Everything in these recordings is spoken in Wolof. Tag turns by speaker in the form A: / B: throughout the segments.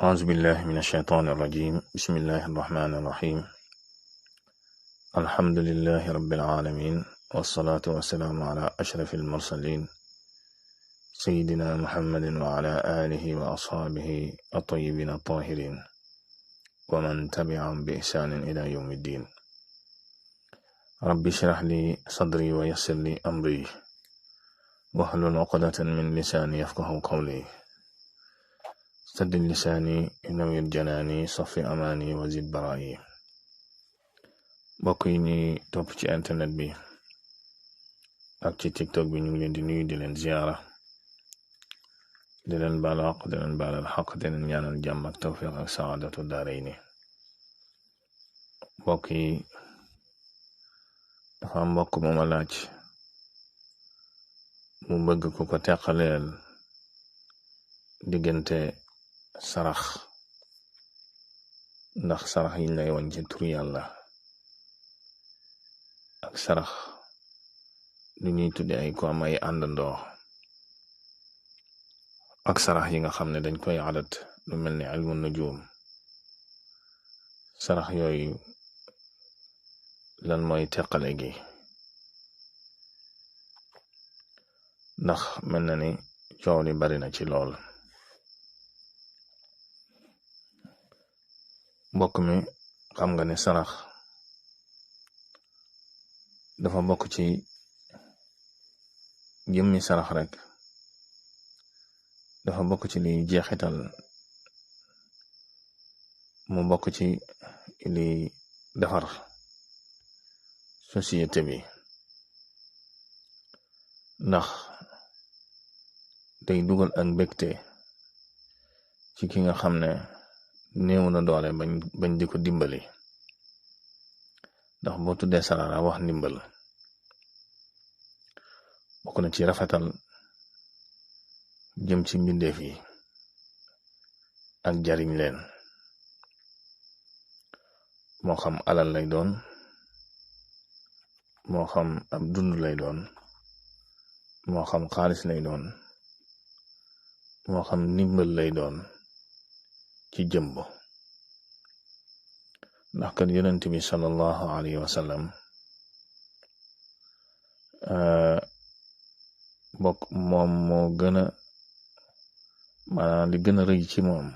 A: أعوذ بالله من الشيطان الرجيم. بسم الله الرحمن الرحيم. الحمد لله رب العالمين، والصلاة والسلام على أشرف المرسلين سيدنا محمد وعلى آله وأصحابه الطيبين الطاهرين ومن تبعهم بإحسان إلى يوم الدين. رب اشرح لي صدري ويسر لي أمري واحلل عقدة من لساني يفقه قولي. saddid lisaani nawwir janaani safi amaani wa zid baraayi. mbokk yi ñuy topp ci internet bi ak ci tiktok bi ñu ngi leen di nuyu di leen ziyaara, di leen baal xaq, di leen baalal xaq, di leen ñaanal jàmm ak tawfiq ak saadatu daarayni. mbokk yi dafa mbokk mu ma laaj mu bëgg ku ko teqaleel diggante sarax, ndax sarax yi lay woon ci tur yàlla ak sarax lu ñuy tudde ay ko am ay àndandoo, ak sarax yi nga xam ne dañ koy adat lu mel ni ilmu nujum. sarax yooyu lan mooy teqale gi? ndax mel na ni coow li bari na ci lool. mbokk mi xam nga ne sarax dafa bokk ci jëmmi sarax rek, dafa bokk ci liy jeexital, mu bokk ci liy defar société bi, ndax day dugal ak mbégte ci ki nga xam ne néew na doole bañ di ko dimbali. ndax boo tuddee sarax wax ndimbal, bokk na ci rafetal jëm ci mbindeef yi ak jariñ leen, moo xam alal lay doon, moo xam ab dund lay doon, moo xam xaalis lay doon, moo xam ndimbal lay doon ci jëmb. ndax kat yonent bi sallallahu alayhi wa sallam bokk moom moo gën a maanaam li gën a rëy ci moom,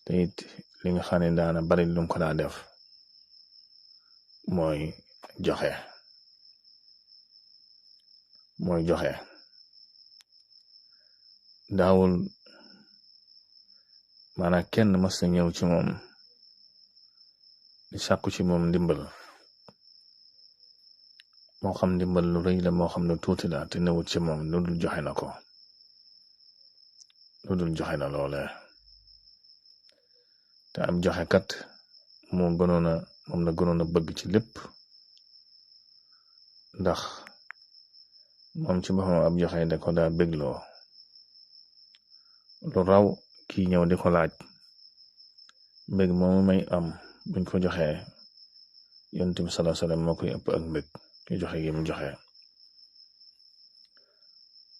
A: te it li nga xam ne daana bari lu ko daa def mooy joxe. daawul maanaam kenn mas na ñëw ci moom di sàkku ci moom ndimbal, moo xam ndimbal lu rëy la moo xam lu tuuti la, te newut ci moom lu dul joxe na ko, lu dul joxe na loole. te am joxe kat moom la gënoon a bëgg ci lépp, ndax moom ci boppam ab joxe da ko daa bégloo lu raw kii ñëw di ko laaj. mbég moomu may am buñ ko joxee yonent bi sallallahu alayhi wasallam moo koy ëpp ak mbég ci joxe gi mu joxe.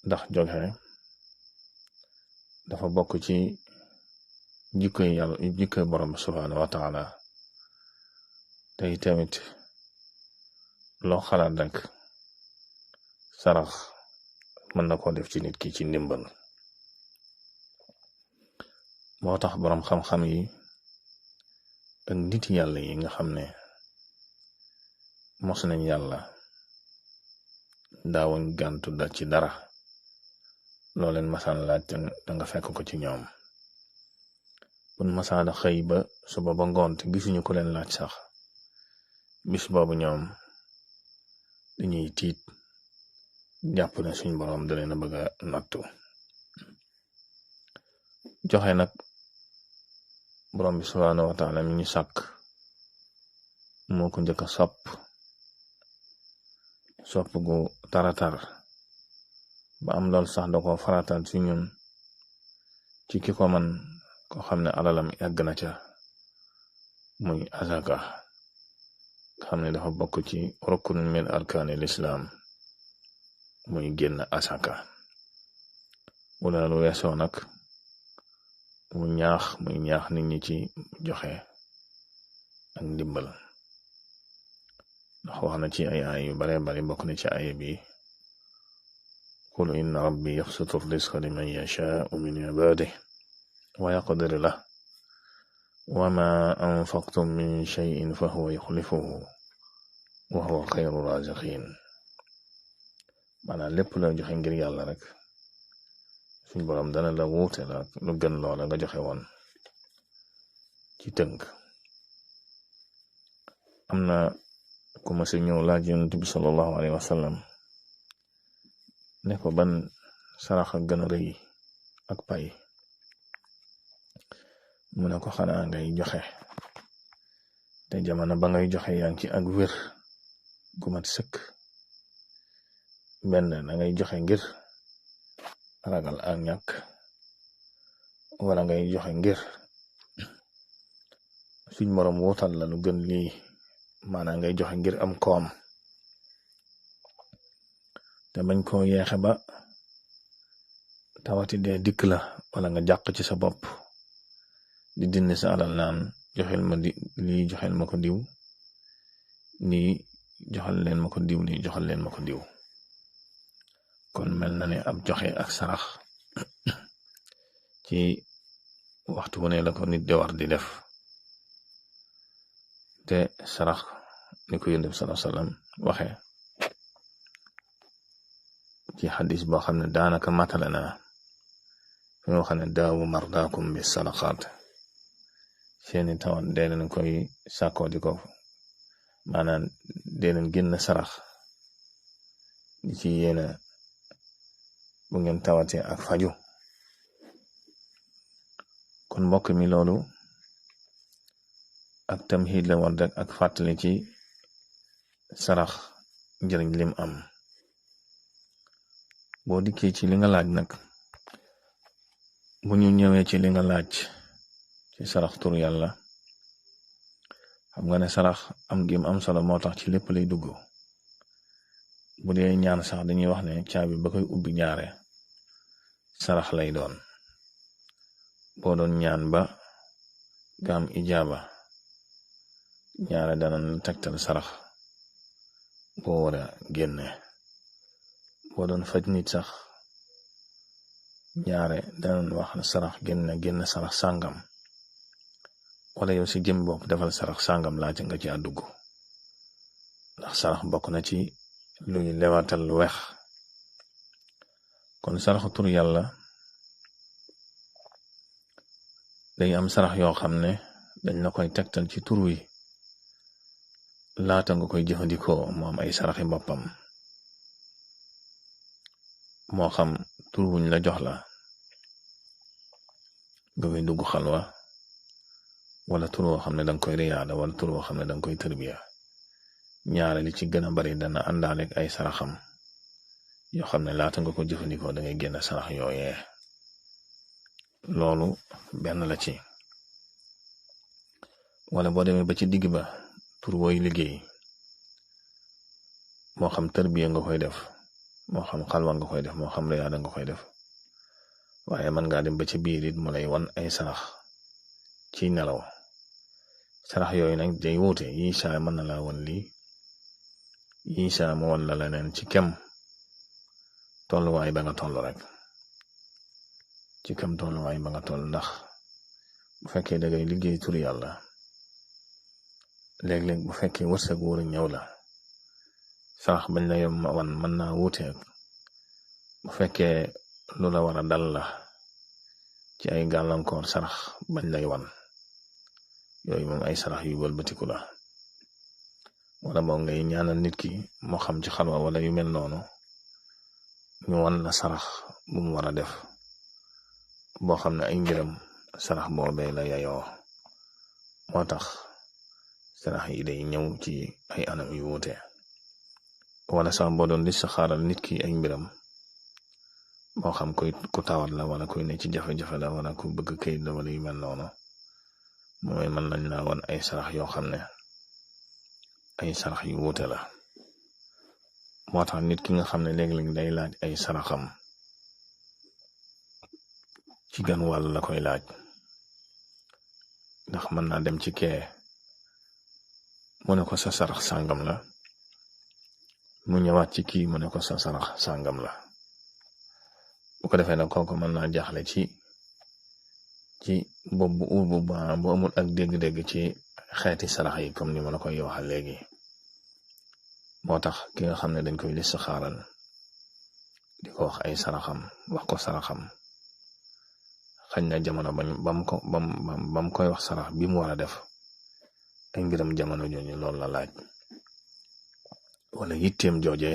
A: ndax joxe dafa bokk ci jikkoy yàlla, jikkoy borom subhanahu wa taala. tey tamit loo xalaat rek sarax mën na ko def ci nit ki ci ndimbal. moo tax borom xam-xam yi ak nit yàlla yi nga xam ne mos nañ yàlla daawuñ gàntu da ci dara loo leen masaan laaj da nga fekk ko ci ñoom. buñ masaana xëy ba suba ba ngoon te gisuñu ko leen laaj sax, bis boobu ñoom dañuy tiit jàpp ne suñ borom da leen a bëgg a nattu. joxe nag borom bi subhanahu wa taala mi ñu sàkk moo ko njëkk a sopp gu taratar ba am lool sax da ko faratal ci ñun, ci ki ko man ko xam ne alalam yàgg na ca, muy azaka, xam ne dafa bokk ci rukun min arkaanil islaam, muy génn asaka. wala lu weesoo nag muy ñaax nit ñi ci joxe ak ndimbal, ndax wax na ci ay aay yu bare bari, bokk na ci aaya bi qul inna rabbi yabsutu rizqa liman yashaa'u min ibaadihi wa yaqdiru lahu wa ma anfaqtum min shay'in fa huwa yukhlifuhu wa huwa khayru raaziqiin. maanaam lépp la joxe ngir yàlla rek suñ borom dana la wuute la lu gën loola nga joxe woon. ci tënk, am na ku ma si ñëw laaj Yonent bi sallallahu alayhi wa sallam ne ko ban sarax a gën a rëy ak pay, mu ne ko xanaa ngay joxe te jamono ba ngay joxe yaa ngi ci ak wér gu mat sëkk. benn da ngay joxe ngir ragal ak ñàkk, wala ngay joxe ngir suñ moroom wuutal la lu gën lii, maanaam ngay joxe ngir am koom te bañ koo yeexe ba tawati dee dikk la, wala nga jàq ci sa bopp di dindi sa alal naan joxel ma lii joxel ma ko diw, nii joxal leen ma ko diw, nii joxal leen ma ko diw. kon mel na ne ab joxe ak sarax ci waxtu wu ne la ko nit de war di def. te sarax ni ko Yonent bi sallallahu alayhi wasallam waxe ci xadis boo xam ne daanaka matale na fi nga xam ne daawu mardaakum bi sadaqaat, seeni tawat dee leen koy sàkkoo di ko, maanaam dee leen génn sarax di ci yéena bu ngeen tawatee ak faju. kon mbokk mi loolu ak tamhiid la war rek ak fàttali ci sarax njëriñ lim am. boo dikkee ci li nga laaj nag, bu ñu ñëwee ci li nga laaj ci sarax tur yàlla, xam nga ne sarax am gim am solo moo tax ci lépp lay dugg. bu dee ñaan sax dañuy wax ne caabi ba koy ubbi ñaare sarax lay doon. boo doon ñaan ba nga am ijaaba, ñaare danañ tegtal sarax boo war a génne. boo doon faj nit sax ñaare danañ wax sarax génn sarax sàngam, wala yow si jëm bopp defal sarax sàngam laata nga ci àddugg, ndax sarax bokk na ci luy lewatal lu weex. kon saraxu tur yàlla day am sarax yoo xam ne dañ la koy tegtal ci tur wi laata nga koy jëfandikoo. moo am ay saraxi boppam, moo xam tur wuñ la jox la nga koy dugg xalwa, wala tur woo xam ne danga koy riyaada, wala tur woo xam ne danga koy tërbiya. ñaare li ci gën a bari dana àndaaleeg ay saraxam yoo xam ne laata nga ko jëfandikoo da ngay génn sarax yooyee. loolu benn la ci. wala boo demee ba ci digg ba, tur wooy liggéey, moo xam tërbiya nga koy def, moo xam xalwa nga koy def, moo xam riyaada nga koy def, waaye mën ngaa dem ba ci biir it mu lay wan ay sarax ci nelaw. sarax yooyu nag day wuute, yi saa mën na laa wan lii, yi saa mu wan la leneen ci kem tolluwaay ba nga toll rek, ci kem tolluwaay ba nga toll. ndax bu fekkee dangay liggéey tur yàlla, léeg-léeg bu fekkee wërsëg wóoru ñëw la, sarax bañ la yom wan mën naa wuuteeg bu fekkee lu la war a dal la ci ay gàllankoor, sarax bañ lay wan. yooyu moom ay sarax yu wëlbatiku la. wala boog ngay ñaanal nit ki moo xam ci xalwa wala yu mel noonu, ñu wan la sarax bu mu war a def boo xam ne ay mbiram sarax boobee la yayoo. moo tax sarax yi day ñëw ci ay anam yu wuute. wala sax boo doon listixaaral nit ki ay mbiram, moo xam ku tawat la, wala kuy ne ci jafe-jafe la, wala ku bëgg kayit la, wala yu mel noonu, mooy mën nañ la woon ay sarax yoo xam ne ay sarax yu wuute la. moo tax nit ki nga xam ne léeg-léeg day laaj ay saraxam ci gan wàll la koy laaj, ndax mën naa dem ci kee mu ne ko sa sarax sàngam la, mu ñëwaat ci kii mu ne ko sa sarax sàngam la. bu ko defee nag kooku mën naa jaaxle ci boobu bu amul ak dégg-dégg ci xeeti sarax yi comme ni ma la koy waxal léegi. moo tax ki nga xam ne dañ koy listixaaral di ko wax ay saraxam, wax ko saraxam, xañ na jamono bam koy wax sarax bi mu war a def ay mbiram jamono jooju loolu la laaj, wala yitteem jooje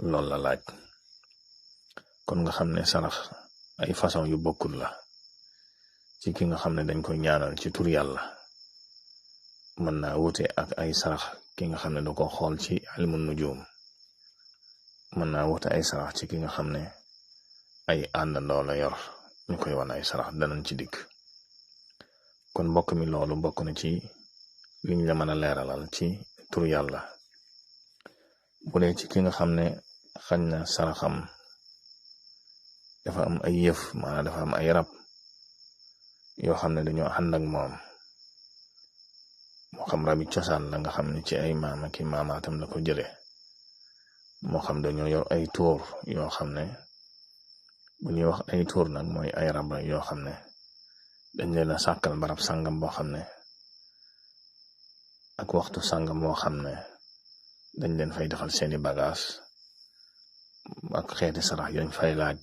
A: loolu la laaj. kon nga xam ne sarax ay façon yu bokkul la ci ki nga xam ne dañ koy ñaanal ci tur yàlla. mën naa wute ak ay sarax ki nga xam ne da ko xool ci ilmu nujum. mën naa wute ay sarax ci ki nga xam ne ay àndandoo la yor ñu koy wan ay sarax, danañ ci dikk. kon mbokk mi loolu bokk na ci liñ la mën a leeralal ci tur yàlla. bu dee ci ki nga xam ne xañ na saraxam dafa am ay yëf, maanaam dafa am ay rab yoo xam ne dañoo ànd ak moom, moo xam rabi cosaan la nga xam ne ci ay maama ki maamaatam la ko jële, moo xam dañoo yor ay tuur yoo xam ne bu ñuy wax ay tuur nag mooy ay rab yoo xam ne dañ leen a sàkkal barab sàngam boo xam ne ak waxtu sàngam boo xam ne dañ leen fay defal seeni bagage ak xeeti sarax yañ fay laaj.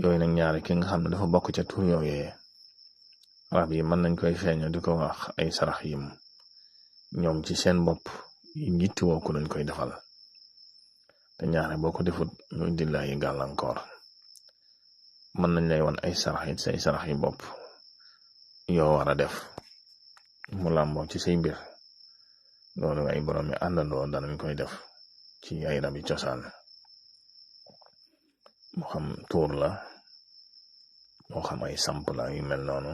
A: yooyu nag ñaari ki nga xam ne dafa bokk ca tur yooyee, rab yi mën nañ koy feeño di ko wax ay sarax yim ñoom ci seen bopp yi njitti woo ko lañ koy defal, te ñaare boo ko defut ñu indil la yi gàllankoor. mën nañ lay wan ay sarax it say sarax yi bopp yoo war a def mu làmboo ci say mbir. loolu ay borom yi àndandoo danañ koy def ci ay rabi cosaan, moo xam tuur la moo xam ay samp la yu mel noonu.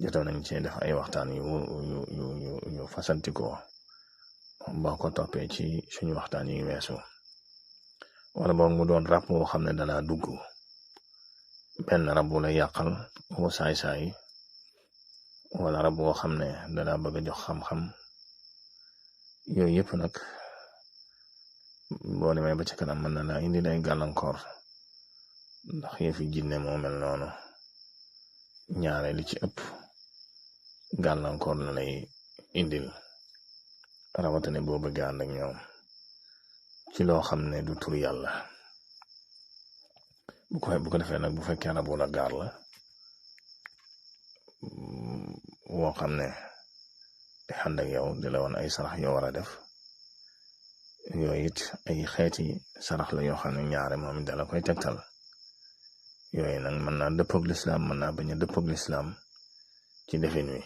A: jotoon nañ ci def ay waxtaan yu fasantikoo boo ko toppee ci suñu waxtaan yi weesu. wala boog mu doon rab woo xam ne dalaa dugg, benn rab wu la yàqal woo saay-saay, wala rab woo xam ne dalaa bëgg a jox xam-xam. yooyu yëpp nag boo demee ba ci kanam mën na laa indi day gàllankoor, ndax yëfi jinne moo mel noonu. ñaare li ci ëpp gàllankoor la lay indil, rawatina boo bëgg ànd ak ñoom ci loo xam ne du tur yàlla. bu ko defee nag bu fekkee rab wala gaar la woo xam ne te ànd ak yow di la woon ay sarax yoo war a def, yooyu it ay xeeti sarax la yoo xam ne ñaare moom it dala koy tegtal. yooyu nag mën naa dëppoog lislaam, mën naa bañ a dëppoog lislaam ci defin wi,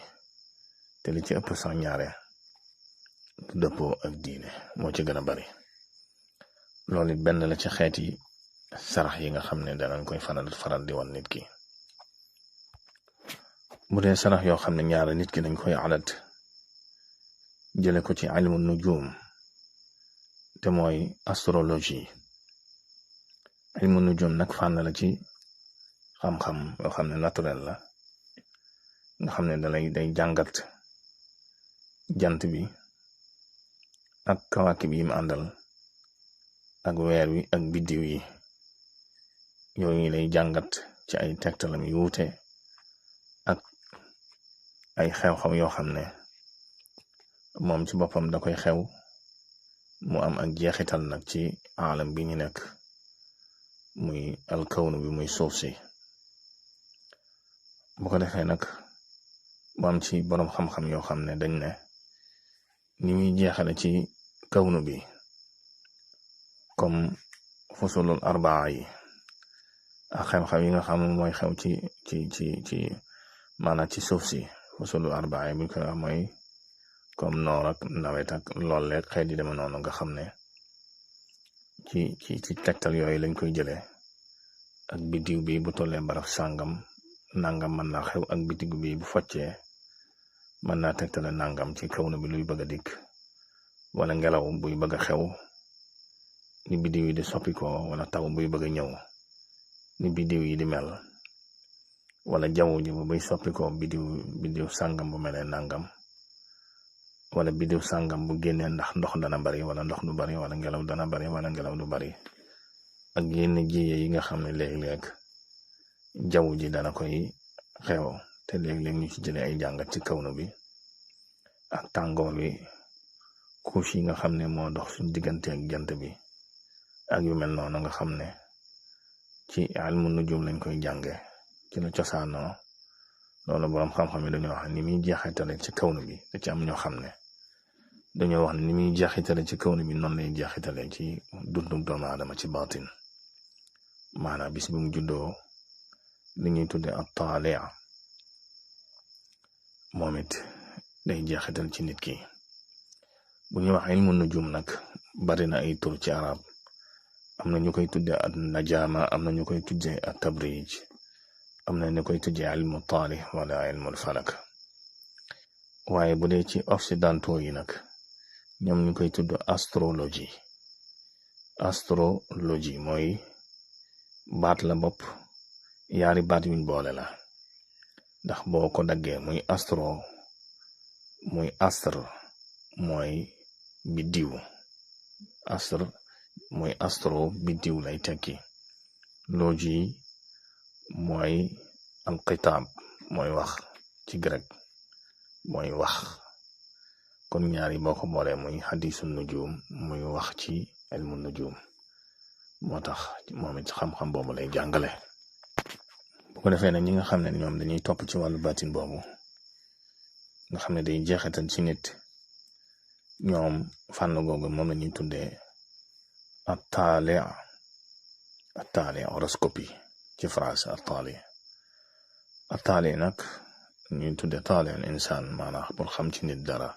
A: te li ci ëpp sax ñaare du dëppoo ak diine moo ci gën a bari. loolu it benn la ci xeeti sarax yi nga xam ne danañ koy faral di wan nit ki. bu dee sarax yoo xam ne ñaare nit ki dañ koy alat jële ko ci ilmu nujum, te mooy astrologie. ilmu nujum nag fànn la ci xam-xam yoo xam ne naturel la, nga xam ne day jàngat jant bi ak kawaakib yi mu àndal ak weer wi ak biddiw yi. yooyu lay jàngat ci ay tegtalam yu wuute ak ay xew-xew yoo xam ne moom ci boppam da koy xew mu am ak jeexital nag ci alam bi ñu nekk, muy alkawnu bi, muy suuf si. bu ko defee nag mu am ci boroom xam-xam yoo xam ne dañ ne ni muy jeexale ci kawnu bi comme fusulul arbaa yi ak xew-xew yi nga xam mooy xew ci maanaam ci suuf si. fusulul arbaa yi buñ koy wax mooy comme noor ak nawet ak lool leeg xeet yi deme noonu, nga xam ne ci tegtal yooyu lañ koy jëlee. ak biddiw bi bu tollee baraf sàngam nangam mën naa xew, ak biddiw bi bu foccee mën naa tegtale nangam ci kaw na bi luy bëgg a dikk, wala ngelaw buy bëgg a xew ni biddiw yi di soppikoo, wala taw buy bëgg a ñëw ni biddiw yi di mel. wala jaww ji ba bay soppi ko bidiw sàngam bu melee nangam, wala bidiw sàngam bu génnee ndax ndox dana bari wala ndox du bari, wala ngelaw dana bari wala ngelaw du bari, ak yenn jiye yi nga xam ne léeg-léeg jaww ji dana koy xew te léeg-léeg ñu ci jëlee ay jàngat ci kawnu bi ak tàngoor bi, couche yi nga xam ne moo dox suñ diggante ak jant bi ak yu mel noonu nga xam ne ci ilmu nujum lañ koy jànge ci la cosaanoo. loolu boroom xam-xam yi dañoo wax ni muy jeexitale ci kawnu bi, da ci am ñoo xam ne dañoo wax ni muy jeexitale ci kawnu bi noonu lay jeexitale ci dundu doomu aadama ci baatin. maanaam bis bi mu juddoo li ñuy tudde at-taali' moom it day jeexital ci nit ki. bu ñuy wax ilmu nujum nag bari na ay tur ci arab, am na ñu koy tudde at najama, am na ñu koy tudde at tabrij, am na ñu koy tudde ilmu taali wala ilmul falak. waaye bu dee ci occidentaux yi nag ñoom ñu koy tudd astrologie. astrologie mooy baat la bopp, yaari baat yuñ boole la, ndax boo ko daggee muy astro muy astre mooy biddiw, astre mooy astro biddiw lay tekki. logie mooy alkitaab mooy wax ci grec, mooy wax. kon ñaari boo ko boolee muy hadisu nujum muy wax ci ilmu nujum. moo tax moom it xam-xam boobu lay jàngale. bu ko defee nag ñi nga xam ne ñoom dañuy topp ci wàllu baatin boobu nga xam ne day jeexital ci nit, ñoom fànn googu moom la ñuy tuddee at-taali' horoscopie ci français. at-taali' nag ñuy tuddee taali' insaan, maanaam pour xam ci nit dara.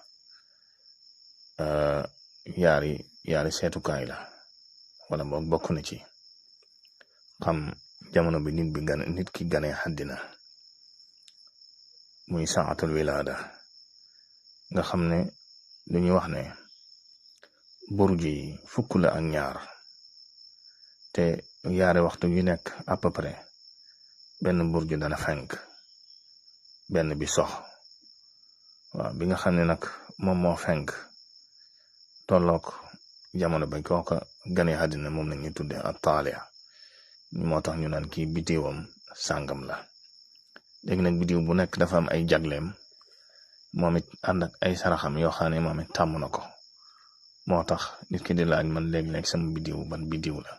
A: yaari seetukaay la, wala boog bokk na ci xam jamono bi nit ki ganee àddina, muy saatul wilaada, nga xam ne lu ñuy wax ne burj yi fukk la ak ñaar, te yaari waxtu yu nekk à peu près benn burj dana fenk, benn bi sox. waaw bi nga xam ne nag moom moo fenk tollook jamono bañ kooka ganee àddina moom la ñuy tudde at-taali'. moo tax ñu naan kii bidiwam sàngam la. léegi nag bidiw bu nekk dafa am ay jagleem, moom it ànd ak ay saraxam yoo xam ne moom it tàmm na ko. moo tax nit ki di laaj man léeg-léeg sama bidiw ban bidiw la,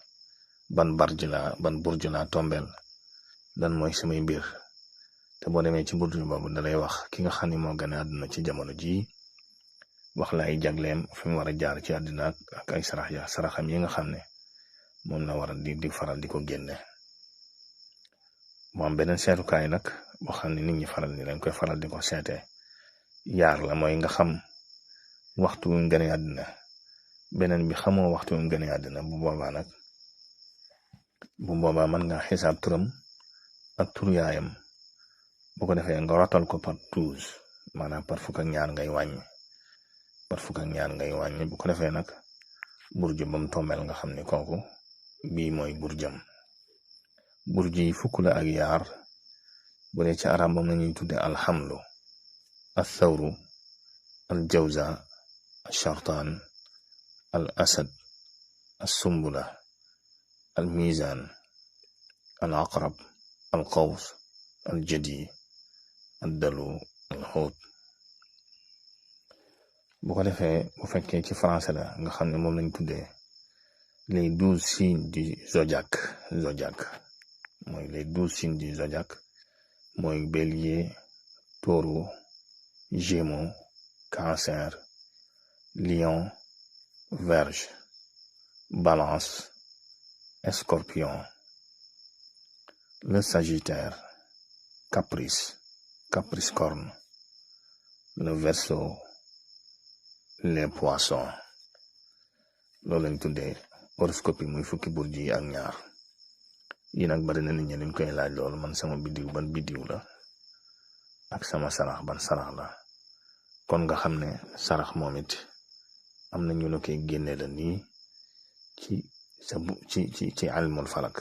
A: ban burj la tombeel, lan mooy samay mbir. te boo demee ci burj boobu dalay wax ki nga xam ne moo gane àdduna ci jamono jii, wax la ay jagleem fi mu war a jaar ci àddina ak ay saraxam yi nga xam ne moom la war a di faral di ko génne. mu am beneen seetukaay nag boo xam ne nit ñi faral ni lañ koy faral di ko seete, yaar la, mooy nga xam waxtu wu mu gane àddina. beneen bi xamoo waxtu wu mu gane àddina, bu boobaa mën nga xisaab turam ak tur yaayam. bu ko defee nga rotal ko par 12, maanaam par fukk ak ñaar ngay wàññi. bu ko defee nag burju ba mu tombeel nga xam ne kooku bii mooy burjam. burju yi fukk la ak yaar. bu dee ci arab moom nañuy tudde alxamlu, althawru, aljawza, alshartaan, al asad, alsumbula, almizan, alaqrab, alqaws, aljadi, addalu, alxuut. bu ko defee bu fekkee ci français la nga xam ne moom lañ tuddee les 12 signes du zodiaque. mooy les 12 signes du zodiaque mooy bélier, taureau, gémeaux, cancer, lion, vierge, balance, scorpion, le sagittaire, capricorne, le verseau, les poissons. loolu lañ tuddee horoscope muy fukki burj yi ak ñaar yi. nag bari na nit ñi dañ koy laaj loolu, man sama biddiw ban biddiw la ak sama sarax ban sarax la. kon nga xam ne sarax moom it am na ñu la koy génne la nii ci ilmul falak,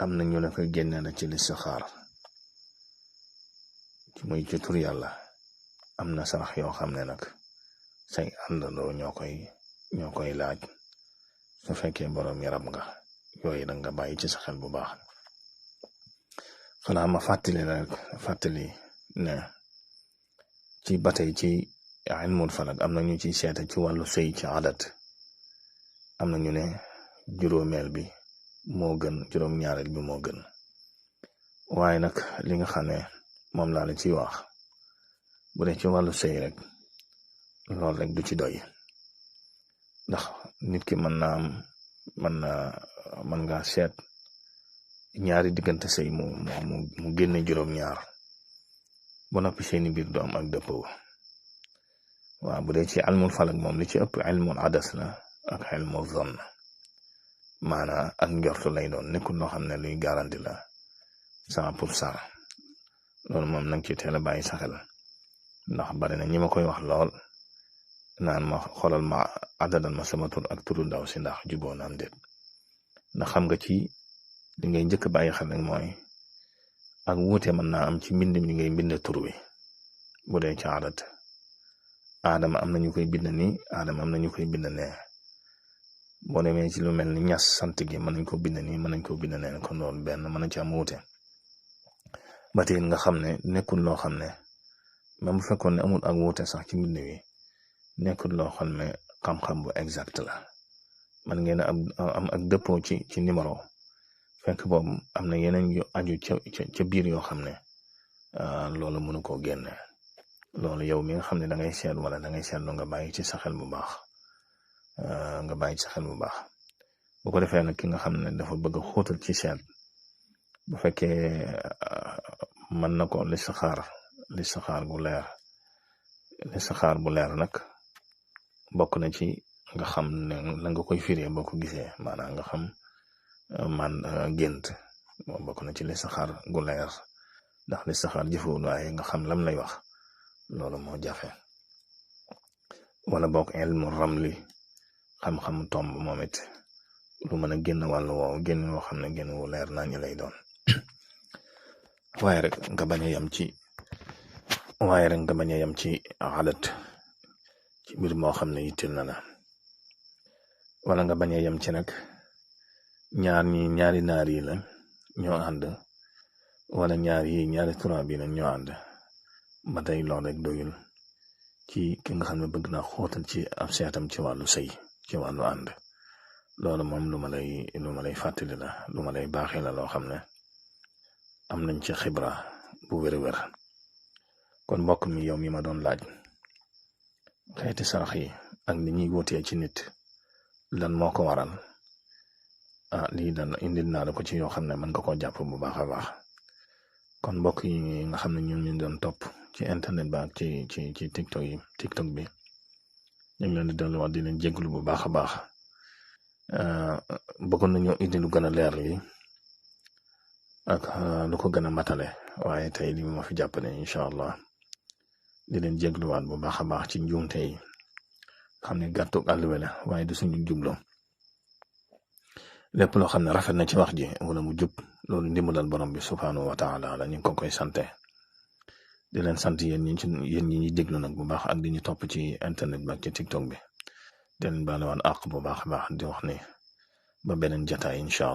A: am na ñu la koy génne la ci listixaar, muy ci tur yàlla am na sarax yoo xam ne nag say àndandoo ñoo koy laaj su fekkee borom yaram nga yooyu da nga bàyyi ci sa xel bu baax. xanaa ma fàttali ne ci ba tey ci ilmul falak am na ñu ci seeta ci wàllu sëy ci adat am na ñu ne juróomeel bi moo gën juróom-ñaareel bi moo gën waaye nag li nga xam ne moom laa la ciy wax bu dee ci wàllu sëy rek loolu rek du ci doy ndax nit ki mën nga seet ñaari diggante sëy mu génne juróom-ñaar ba noppi seeni biir du am ak dëppoo. waaw bu dee ci ilmul falak moom li ci ëpp ilmul adas la ak ilmul zann maanaa ak njortu lay doon nekkul loo xam ne luy garanti la 100%. loolu moom nag ci teel a bàyyi sa xel ndax bari na ñi ma koy wax lool naan ma xoolal ma adadan ma sama tur ak turu ndaw si ndax juboo naam déet ndax xam nga ci li ngay njëkk bàyyi xel rek mooy ak wuute mën naa am ci mbind mi ngay mbind tur wi bu dee ci adat aadama am na ñu koy bind nii aadama am na ñu koy bind nee boo demee ci lu mel ni ñas sant gi mën nañ ko bind nii mën nañ ko bind nee kon loolu benn mën nañ ci am wuute ba tey nga xam ne nekkul loo xam ne même bu fekkoon ne amul ak wuute sax ci mbind wi nekkul loo xam ne xam-xam bu exact la man ngeen am ak dëppoo ci numéro fekk boobu am na yeneen yu aju ca biir yoo xam ne loolu mënu koo génne loolu yow mi nga xam ne da ngay seet wala da ngay seetlu nga bàyyi ci sa xel bu baax bu ko defee nag ki nga xam ne dafa bëgg a xóotal ci seet bu fekkee mën na ko listixaar bu leer nag bokk na ci nga xam ne la nga koy firee boo ko gisee maanaam nga xam gént moom bokk na ci listixaar gu leer ndax listixaar jëfewul waaye nga xam lam lay wax loolu moo jafe wala bokk ilmu ramli xam-xam tomb moom it lu mën a génn wàllu woowu génn woo xam ne génn wu leer naa ñu lay doon waaye rek nga bañ a yem ci adat ci mbir moo xam ne yitteel na la wala nga bañ a yem ci nag ñaari naar yi la ñoo ànd wala ñaari tubaab yi la ñoo ànd ba tey loolu rek doyul ci ki nga xam ne bëgg naa xóotal ci ab seetam ci wàllu sëy ci wàllu ànd loolu moom lu ma lay fàttali la lu ma lay baaxee la loo xam ne am nañ ci xibra bu wér-wér kon mbokk mi yow mi ma doon laaj xeeti sarax yi ak ni ñuy wóotee ci nit lan moo ko waral lii dan indil naa la ko ci yoo xam ne mën nga koo jàpp bu baax a baax kon mbokk yi nga xam ne ñun ñu doon topp ci internet ba ak ci tiktok bi ñu ngi leen di delluwaat di leen jégalu bu baax a baax bëggoon nañu indi lu gën a leer li ak lu ko gën a matale waaye tey li ma fi jàpp ne incha allah di leen jégluwaat bu baax a baax ci njuumte yi xam ne gàttu àlluwe la waaye du suñu jublo lépp loo xam ne rafet na ci wax ji wala mu jub loolu ndimbalal borom bi subhaanahu wa taala la ñu ngi ko koy sante di leen sant yéen ñi ñuy déglu nag bu baax ak di ñu topp ci internet bi ak ci tiktok bi di leen baalewaat àq bu baax a baax di wax ne ba beneen jataay incha allah